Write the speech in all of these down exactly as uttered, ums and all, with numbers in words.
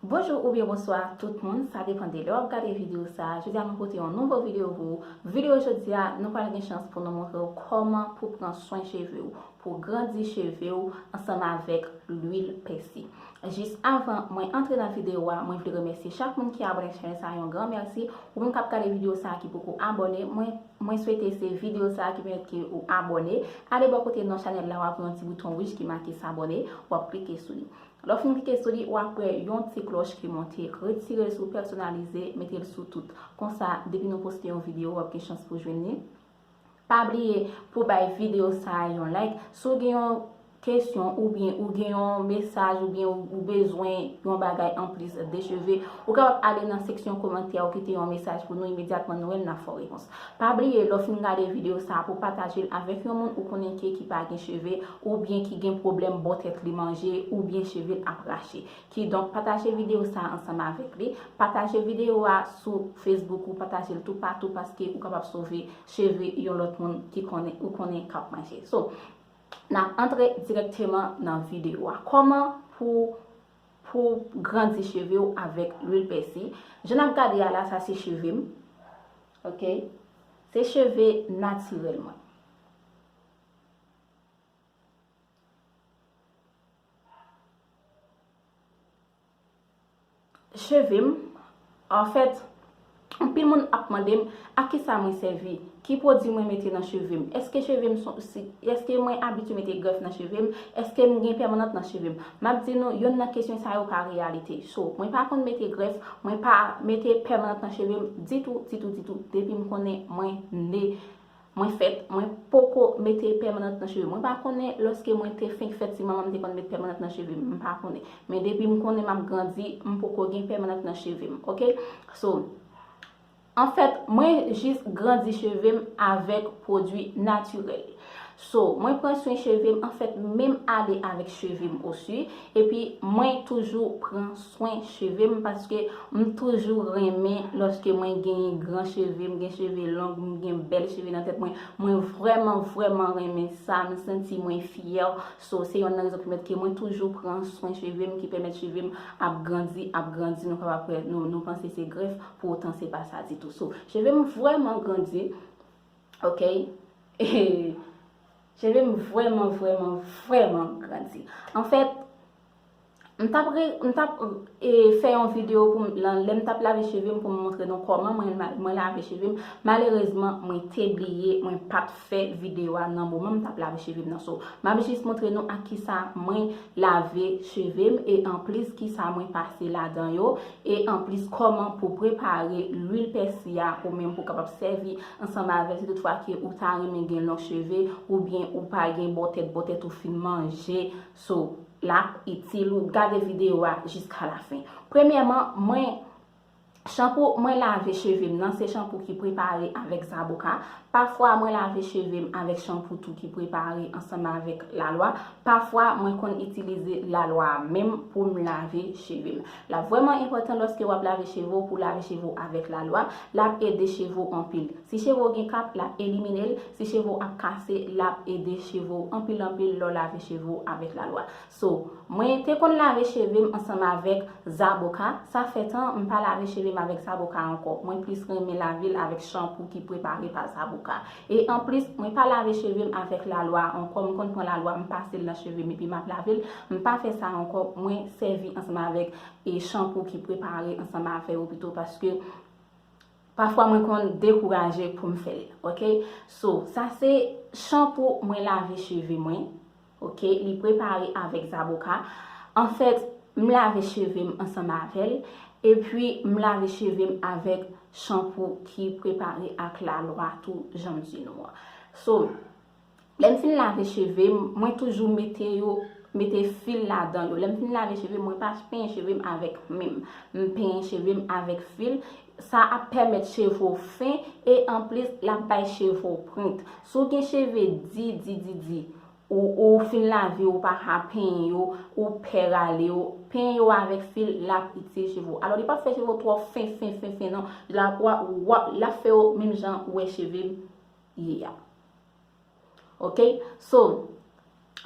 Bonjou oubyen bonswa tout moun, sa depann de lè w ap gade videyo sa a. Jodi a nou pote yon nouvo videyo pou ou. Videyo jodi a, nou pral gen chans pou nou montre w kòman pou pran swen cheve w, pou grandi cheve w ansanm avèk lwil pèsi. Jis avan mwen antre nan videyo a, mwen vle remèsye chak moun ki abòne ak chanèl sa a, yon gran mèsi. Ou menm k ap gade videyo sa a ki poko abòne, mwen, mwen swete se videyo sa a ki pèmèt ke ou abòne. Ale bò kote non chanèl la, w ap wè yon ti bouton wouj ki make s'abonner, w ap klike sou li. Lè w fin klike sou li, w ap wè yon ti klòch ki monte. Retire l sou pèsonalize, mete l sou tout. Konsa, depi nou poste yon videyo, w ap gen chans pou jwenn li. Pa bliye pou bay videyo sa a yon like. Si w gen yon kesyon oubyen ou gen yon mesaj oubyen ou, ou bezwen yon bagay anplis de cheve, ou kapab ale nan seksyon kòmantè ou kite yon mesaj pou nou, imedyatman nou wè l, n a fè w repons. Pa bliye, lè w fin gade videyo sa a, pou pataje l avèk yon moun ou konnen ke ki pa gen cheve oubyen ki gen pwoblèm bò tèt li manje oubyen cheve l ap rache. Kidonk, pataje videyo sa a ansanm avèk li. Pataje videyo a sou Facebook ou, pataje l toupatou paske ou kapab sove cheve yon lòt moun ki konnen, ou konnen k ap manje. So, n ap antre dirèkteman nan videyo a. Kòman pou, pou grandi cheve w avèk lwil pèsi? Jan n ap gade a la, sa se cheve m. Ok? Se cheve natirèl mwen. Cheve m, anfèt, anpil moun ap mande m, ak kisa mwen sèvi, ki pwodui mwen mete nan cheve m, èske cheve m son, si, èske mwen abitye mete grèf nan cheve m, èske m gen pèmanant nan cheve m. M ap di nou, youn nan kesyon sa yo pa reyalite. So, mwen pa konn mete grèf, mwen pa mete pèmanant nan cheve m ditou, ditou, ditou. Depi m konnen mwen ne, mwen fèt, mwen poko mete pèmanant nan cheve m. Mwen pa konnen lòske mwen te fenk fèt si manman m te konn met pèmanant nan cheve m. M pa konnen. Men depi m konnen m ap grandi, m poko gen pèmanant nan cheve m. Ok? So, anfèt, mwen jis grandi cheve m avèk pwodui natirèl. So, mwen pran swen cheve m, anfèt, menm ale avèk cheve m osi. Epi, mwen toujou pran swen cheve m paske m toujou renmen lòske mwen genyen gran cheve, m gen cheve long, m gen bèl cheve nan tèt mwen. Mwen vrèman, vrèman renmen sa. M santi mwen fyè. So, se yonn nan rezon ki pèmèt ke mwen toujou pran swen cheve m, ki pèmèt cheve m ap grandi, ap grandi. Nou kapab kwè, nou, nou panse se grèf, pou otan se pa sa ditou. So, cheve m vrèman grandi. Ok? Cheve m vrèman, vrèman, vrèman grandi. Anfèt, m t ap re-, m t ap, e, fè yon videyo pou m, lan-, lè m t ap lave cheve m pou m montre nou kòman mwen, mwen lave cheve m. Malerezman, mwen te bliye, mwen pa t fè videyo a nan moman m t ap lave cheve m nan. So, m ap jis montre nou ak kisa mwen lave cheve m e anplis kisa mwen pase ladan yo e anplis kòman pou prepare lwil pèsi a ou menm pou kapab sèvi ansanm avè l si toutfwa ke ou ta renmen gen long cheve oubyen ou pa gen bò tèt, bò tèt ou fin manje. So, l ap itil ou gade videyo a jiska lafen. Premyèman, mwen, chanpou mwen lave cheve m nan, se chanpou ki prepare avèk zaboka. Pafwa, mwen lave cheve m avèk chanpou tou ki prepare ansanm avèk lalwa. Pafwa, mwen konn itilize lalwa a menm pou m lave cheve m. L ap vrèman enpòtan lòske w ap lave cheve w pou lave cheve w avèk lalwa. L ap ede cheve w anpil. Si cheve w gen kap, l ap elimine l. Si cheve w ap kase, l ap ede cheve w anpil, anpil lè w lave cheve w avèk lalwa. So, mwen te konn lave cheve m ansanm avèk zaboka. Sa fè tan m pa lave cheve m avèk zaboka ankò. Mwen plis renmen lave l avèk chanpou ki prepare pa zaboka. E anplis, mwen pa lave cheve m avèk lalwa ankò. M konn pran lalwa, m pase l nan cheve m epi m ap lave l. M pa fè sa ankò. Mwen sèvi ansanm avèk, e, chanpou ki prepare ansanm avè yo pito paske pafwa mwen konn dekouraje pou m fè l, ok? So, sa se chanpou mwen lave cheve mwen, ok? Li prepare avèk zaboka. Anfèt, m lave cheve m ansanm avè l, epi m lave cheve m avèk chanpou ki prepare ak lalwa tou, jan m di nou an. So, lè m fin lave cheve m, mwen toujou mete yo, mete fil ladan yo. Lè m fin lave cheve m, mwen pa penyen cheve m avèk men m. M penyen cheve m avèk fil. Sa ap pèmèt cheve w fen e anplis, l ap bay cheve w prent. Si w gen cheve di, di, di, di, ou, ou fin lave, ou pa ka penyen yo, ou pè rale yo, penyen yo avèk fil, l ap itil cheve w. Alò, li p ap fè cheve w twò fen, fen, fen, fen, non. L ap, w ap, w ap, l ap fè yo menm jan ou wè cheve m ye a. Ok? So,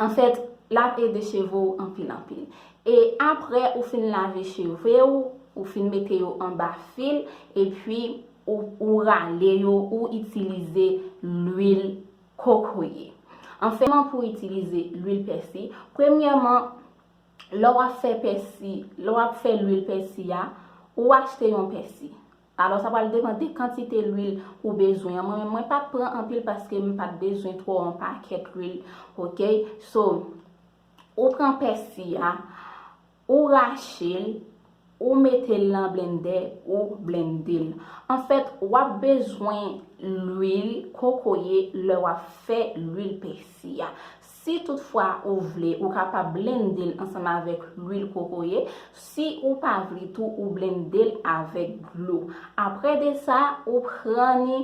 anfèt, l ap ede cheve w anpil anpil. E apre ou fin lave cheve w, ou fin mete yo anba fil, epi ou, ou rale yo, ou itilize lwil kokoye. Anfèt, kòman pou itilize lwil pèsi? Premyèman, lè w ap fè pèsi, lè w ap fè lwil pèsi a, ou achte yon pèsi. Alò, sa pral depann de kantite lwil ou bezwen an. Mwen menm, mwen pa t pran anpil paske m pa t bezwen twò yon pakèt lwil, oke? So, ou pran pèsi a, ou rache l, ou mete l nan blendè, ou blende l. Anfèt, w ap bezwen lwil kokoye lè w ap fè lwil pèsi a. Si toutfwa ou vle, ou kapab blende l ansanm avèk lwil kokoye. Si ou pa vle tou, ou blende l avèk dlo. Apre de sa, ou pran li,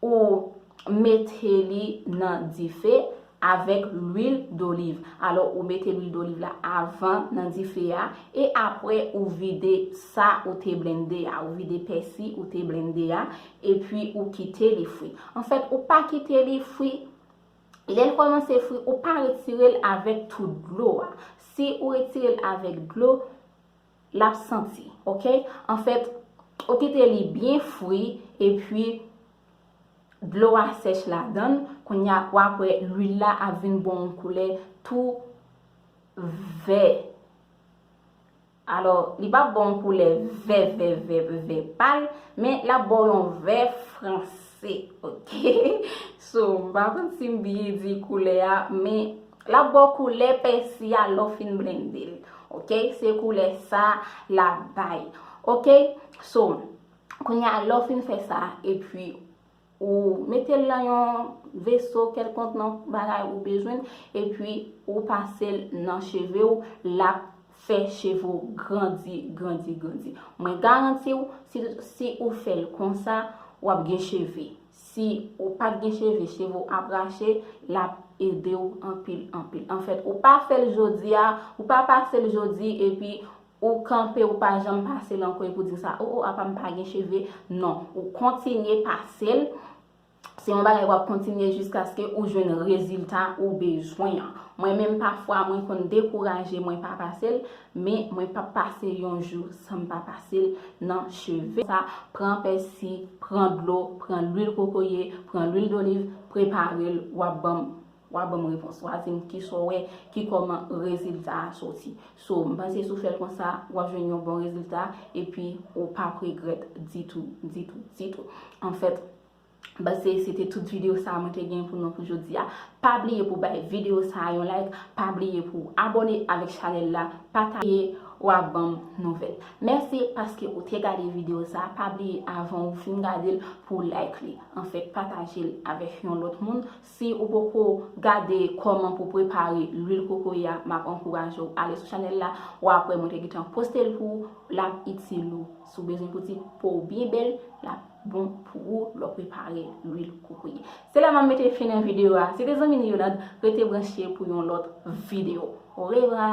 ou mete li nan dife avèk lwil doliv. Alò, ou mete lwil doliv la avan nan dife a, e apre ou vide sa ou te blende a, ou vide pèsi ou te blende a, epi ou kite li fri. Anfèt, ou pa kite li fri, lè l kòmanse fri, ou pa retire l avèk tout dlo a. Si ou retire l avèk dlo, l ap santi, oke? Anfèt, ou kite li byen fri, epi dlo a sèch ladan l, kounye a, w ap wè lwil la ap vin ba w yon koulè tou vè. Alò, li p ap ba w yon koulè vè, vè, vè, vè pal, men l ap ba w yon vè franse, oke? So, m pa konn si m byen di koulè a, men l ap ba w koulè pèsi a lè w fin blende l, oke? Se koulè sa l ap bay, oke? So, kounye a, lè w fin fè sa, epi ou mete l nan yon veso kèlkonk nan bagay ou bezwen, epi ou pase l nan cheve w, l ap fè cheve w grandi, grandi, grandi. Mwen garanti w, si, si ou fè l konsa, w ap gen cheve. Si ou pa t gen cheve, cheve w ap rache, l ap ede w anpil, anpil. Anfèt, ou pa fè l jodi a, ou pa pase l jodi, epi ou kanpe, ou pa janm pase l ankò, epi w di sa, o, o, apa m pa gen cheve. Non, ou kontinye pase l. Se yon bagay w ap kontinye jiskaske ou jwenn rezilta ou bezwen an. Mwen menm, pafwa, mwen konn dekouraje, mwen pa pase l, men mwen p ap pase yon jou san m pa pase l nan cheve. Sa, pran pèsi, pran dlo, pran lwil kokoye, pran lwil doliv, prepare l, w ap ban m, w ap ban m repons. W a di m kisa w wè, ki kòman rezilta a soti. So, m panse si w fè l konsa, w ap jwenn yon bon rezilta, epi ou p ap regrèt ditou, ditou, ditou. Anfèt, Baz, se, se te tout videyo sa a mwen te gen pou nou pou jodi a. Pa bliye pou bay videyo sa a yon like, pa bliye pou abòne avèk chanèl la, pataje, w ap ban m nouvèl. Mèsi paske ou te gade videyo sa a. Pa bliye avan ou fin gade l pou like li. Anfèt, pataje l avèk yon lòt moun. Si ou poko gade kòman pou prepare lwil kokoye a, m ap ankouraje w ale sou chanèl la, w ap wè mwen te gentan poste l pou ou, l ap itil ou. Si w bezwen pou ti po w byen bèl, l ap bon pou ou lè w prepare lwil kokoye. Se la m ap mete fen nan videyo a. Se te zanmi nou Yolande, rete branche pou yon lòt videyo. Orevwa!